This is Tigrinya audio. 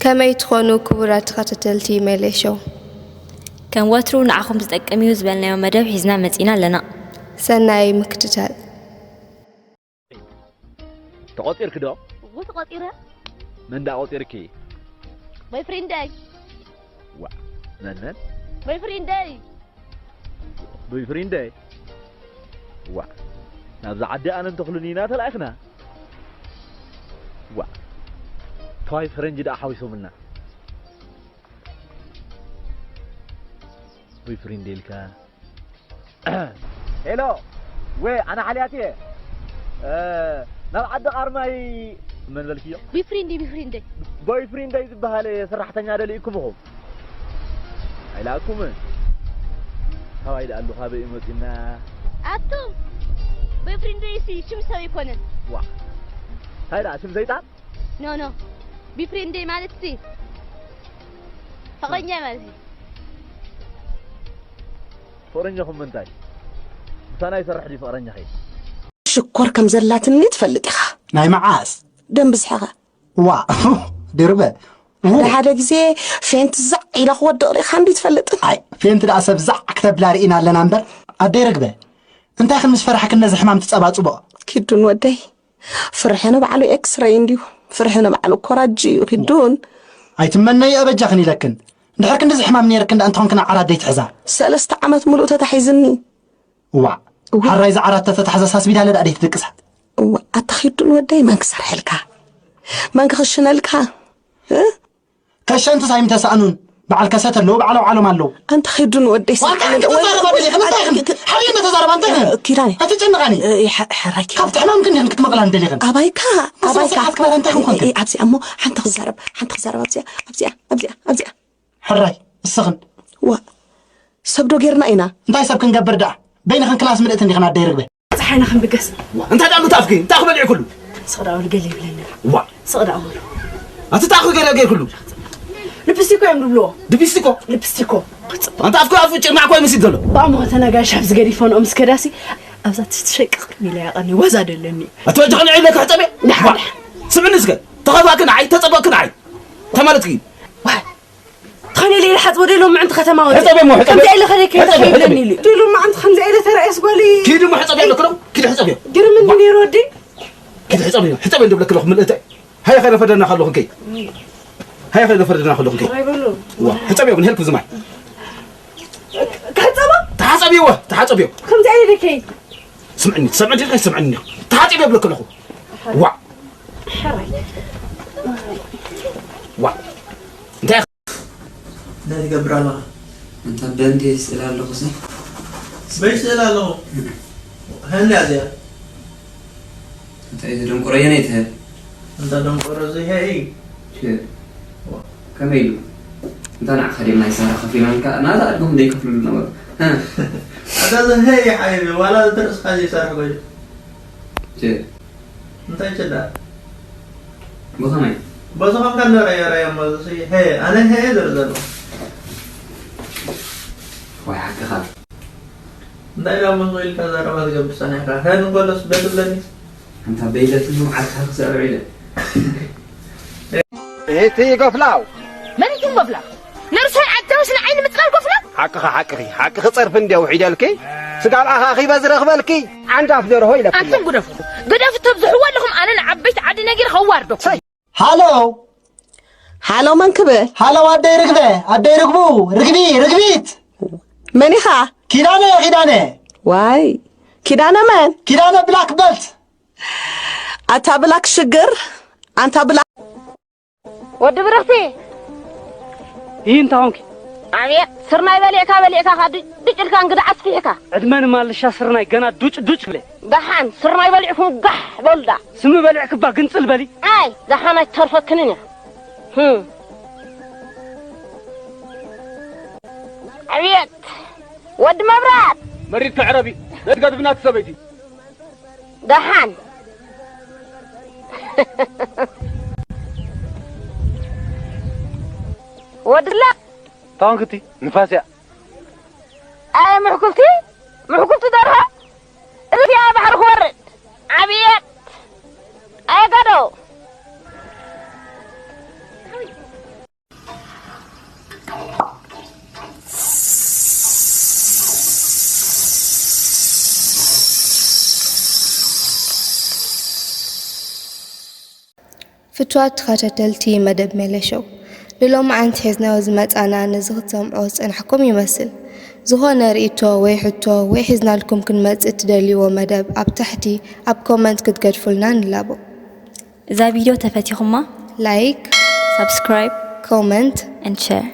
ከመይ ትኾኑ ክቡራት ተኸታተልቲ ሜሌ ሾው? ከም ወትሩ ንዓኹም ዝጠቅም እዩ ዝበልናዮ መደብ ሒዝና መጺና ኣለና። ሰናይ ምክትታል። ተቖጺርኪ ዶ? እዎ ተቖጺረ። መን ደኣ ቆጺርኪ? ቦይፍሬንደይ። ዋ፣ መን መን? ቦይፍሬንደይ። ቦይፍሬንደይ? ዋ፣ ናብዛ ዓዲ ኣነን ተኽሉን ኢና ተላኢኽና። ዋ፣ ተዋይ ፈረንጂ ደኣ ሓዊሶምልና። ቦይፍሬንደይ ኢልካ? ሄሎ፣ ወ ኣነ ሓልያት እየ። እ፣ ናብ ዓዲ ቃርማይ መን በልክዮ? ቦይፍሬንደይ፣ ቦይፍሬንደይ። ቦይፍሬንደይ ዝበሃል ሰራሕተኛ ደሊእኩም ኢኹም። ኣይለኣኩምን። ካባይ ደኣ ኣሉ፣ ካበይ እዩ መጺና? ኣቱም፣ ቦይፍሬንደይ ሲ ሽም ሰብ ኣይኮነን። ዋ፣ እንታይ ደኣ ሽም ሰይጣን? ኖ፣ ኖ። ቦይፍሬንደይ ማለት ሲ ፍቕረኛ ማለት እዩ። ፍቕረኛኹም ምንታይ? ምሳና ይሰርሕ ድዩ ፍቕረኛኺ? ሽኮር ከም ዘላትኒ ትፈልጥ ኢኻ። ናይ መዓስ? ደም ብዝሕኻ። ዋ ድርበ ሓደ ሓደ ግዜ ፌንት ዛዕ ኢላ ክወድቕ ርኢኻ እንዲ ትፈልጥ። ኣይ ፌንት ደኣ ሰብ ዛዕ ክተብላ ርኢና ኣለና እምበር። ኣደይ ርግበ፣ እንታይ ከም ምስ ፈራሕክን ነዚ ሕማም ትጸባጽቦ? ኪዱን ወደይ፣ ፍርሒ ንባዕሉ ኤክስረይ እንድዩ። ፍርሒ ንባዕሉ ኮራጂ እዩ ኪዱን። ኣይትመነዮ በጃኽን ኢለክን። እንድሕር ክንድዚ ሕማም ነይርክን ደኣ እንተኾንክን ዓራት ደይትሕዛ። ሰለስተ ዓመት ሙሉእ ተታሒዝኒ። ዋእ፣ ሓራይ ዝዓራት ተተታሕዘስ ኣስቢዳ ለዳ ደይ ትድቅሳ። እዋ፣ ኣታ ኺዱን ወደይ፣ መን ክሰርሐልካ? መን ክኽሽነልካ? እ? ከሸንትስ ኣይምተሳእኑን። በዓል ከሰት ኣለዉ፣ በዓል ኣውዓሎም ኣለዉ። ኣንታ ኺዱን ወደይ፣ ዋንታ ስምዓኒ፣ እንታይ ወይ- ክትዛረባ ደሊኽን? እንታይ ክ- ክ- ሓብየ እናተዛረባ እንታይ ክ- ኪዳነ። ኣይትጨነቓኒ። እ፣ ይ- ሐ- ሐራይ ኪዳነ። ካብቲ ሕማምክን ዲኽን ክትመቕላ እንደሊኽን? ኣባይካ፣ ኣስመ ኣባይካ። ስርዓት ክናት እንታይ ክንኮንክን? እ፣ እ፣ ኣብዚኣ እሞ ሓንቲ ክዛረብ፣ ሓንቲ ክዛረብ ኣብዚኣ፣ ኣብዚኣ፣ ኣብዚኣ፣ ኣብዚኣ። ሕራይ እስኽን ዋ ሰብ ዶ ጌርና ኢና? እንታይ ሰብ ክንገብር ደኣ? በይንኽን ክላስ ምልእቲ እንዲኽን ኣደይ ርግበ። ፀሓይና ክንብገስ። እንታይ ደኣ ኣሎ እቲ ኣፍኪ? እንታይ ክበልዕ ኩሉ? ስቕ ደኣ በሉ ገለ ይብለኒ ኣሎ። ዋ ስቕ ደኣ በሉ። ኣቲ እንታይ ክገለ ገይር ኩሉ? ልፕስቲኮ እዮም ዝብልዎ። ድቢስቲኮ? ልፕስቲኮ። ኣንታ ኣፍኪ ኣፉ ጭርማዕ ኮይ ምሲድ ዘሎ። ብኣሞ ከተናጋሽ ኣብዚ ገዲፎ ንኦም እስከ ዳሲ ኣብዛ ትሸቅቕ ኢለ ያቐኒ ዋዛ ደለኒ። ኣቲ ወጃ ክንዒ ኢለ ክሕጸብ እየ? ደሓን። ስምዕኒ እስከ ተኸፋእክን ዓይ ተጸበቕክን ዓይ ተማለትኪ። ዋይ ትኾነ ኢለ ኢለ ሓጽቦ ዶ ኢሎም ምዕንቲ ከተማ ወዲ ሕጸብ እሞ ሕጸብ ከምዚ ኢለ ኸደ ከይደ ሕጸብ ከይብለኒ ኢሉ ዶ ኢሎም ምዕንቲ ከምዚ ኢለ ተራእየስ ጓሊ ኪድ እሞ ሕጸብ ያለክ ነው ኪድ ሕጸብ እዮ ግርም እንዲ ነይሩ ወዲ ኪድ ሕጸብ እዮ ሕጸብ እንዶ ብለክ ለኹ ምልእተ ሃይ ኸይደ ፈደና ከለኹ ከይ ሃይ ኸይደ ፈደና ከለኹ ከይ ኣይበሉ ዋ ሕጸብ እዮ ግን ሄልኩ ዝማይ ክሕጸቦ ተሓጸብ እዮ ተሓጸብ እዮ ከምዚ ኢለ ከይ ስምዕኒ ትሰምዕ ዲኻ ኣይትሰምዕን እኒኻ ተሓፂበ ይብለክ ኣለኹ ዋዕ ዋዕ እንታይ እንታይ ትገብር ኣለኻ እንተ በንዴ ስእል ኣለኹ ሰ በይ ስእል ኣለኹ ሀንዳ እዚኣ እንታይ ዘደንቆረየ ናይ ትህብ እንተ ደንቆሮ እዚ ሀይ ከመይ ኢሉ እንታ ንዓኻ ድዮም ናይ ሳራ ከፊሎምካ ናዛ ኣድጎም ደይከፍልሉ ነበሩ ኣታ እዚ ሀይ ሓይቢ ዋላ እቲ ርእስኻ ዘይሰርሕ ኮይኑ እንታይ ችላ ብኸመይ በዚ ከምካ ንረየረየ እሞ እዚ ሀ ኣነ ሀ ዝር ዘሎ ወይ ሓቅኻ እንታይ ዳ መዝቆ ኢልካ ዘረባ ትገብር ጸኒሕካ ሀ ንጎለስ በትብለኒ ኣንታ በይለትሉ ዓድካ ክዛረብ ኢለ። እቲ ጎፍላው። መን እዩ ጎፍላ? ነርሶይ ዓድታውስ ንዓይ ንምጽራር ጎፍላ? ሓቅኺ ሓቅኺ ሓቅኺ ጸርፊ እንድየ ውሒደልኪ። ስጋብ ኣኻኺበ ዝረኽበልኪ ዓንዳፍ ደርሆ ኢለኪ። ኣንቱም ግደፉ። ግደፉ ተብዝሕዎ ኣለኹም ኣነ ንዓበይቲ ዓዲ ነጊረ ከዋርደኩም። ሃሎ ሃሎ መን ክብል? ሃሎ ኣደይ ርግበ፣ ኣደይ ርግቡ፣ ርግቢ፣ ርግቢት። መን ኢኻ? ኪዳነ፣ ኪዳነ። ዋይ ኪዳነ መን? ኪዳነ ብላክ በልት። ኣታ ብላክ ሽግር፣ ኣንታ ብላክ ወዲ ብርኽቲ። ይህ እንታይ ሆንኪ? ኣቤት ስርናይ በሊዕካ በሊዕካ ካ ዱጭ ኢልካ እንግዳ ኣስፊሕካ። ዕድመ ንማልሻ ስርናይ ገና ዱጭ ዱጭ ክብለ። ደሓን ስርናይ በሊዕኩም ጋሕ በሉ ደኣ። ስሚ በሊዕክባ ግንጽል በሊ። ኣይ ደሓን ኣይትተርፈክንን እያ። ህም። ዕብየት ወዲ መብራት። መሪር ክዕረቢ ነቲ ገድፍና እቲ ሰበይቲ። ደሓን ወድላ ታንክቲ ንፋስ እያ። ኣይ ምሕኩልቲ ምሕኩልቲ ደርሆ እዚኣ ባሕሪ ክወርድ ዓብየት ኣይ ገዶ ክቡራት ተኸታተልቲ መደብ ሜለ ሾው፣ ንሎማዓንቲ ሒዝናዮ ዝመጻና ነዚ ክትሰምዑ ዝጸናሕኩም ይመስል። ዝኾነ ርእይቶ ወይ ሕቶ ወይ ሒዝናልኩም ክንመጽእ እትደልይዎ መደብ ኣብ ታሕቲ ኣብ ኮመንት ክትገድፉልና ንላቦ። እዛ ቪድዮ ተፈቲኹማ ላይክ፣ ሳብስክራይብ ኮመንት and share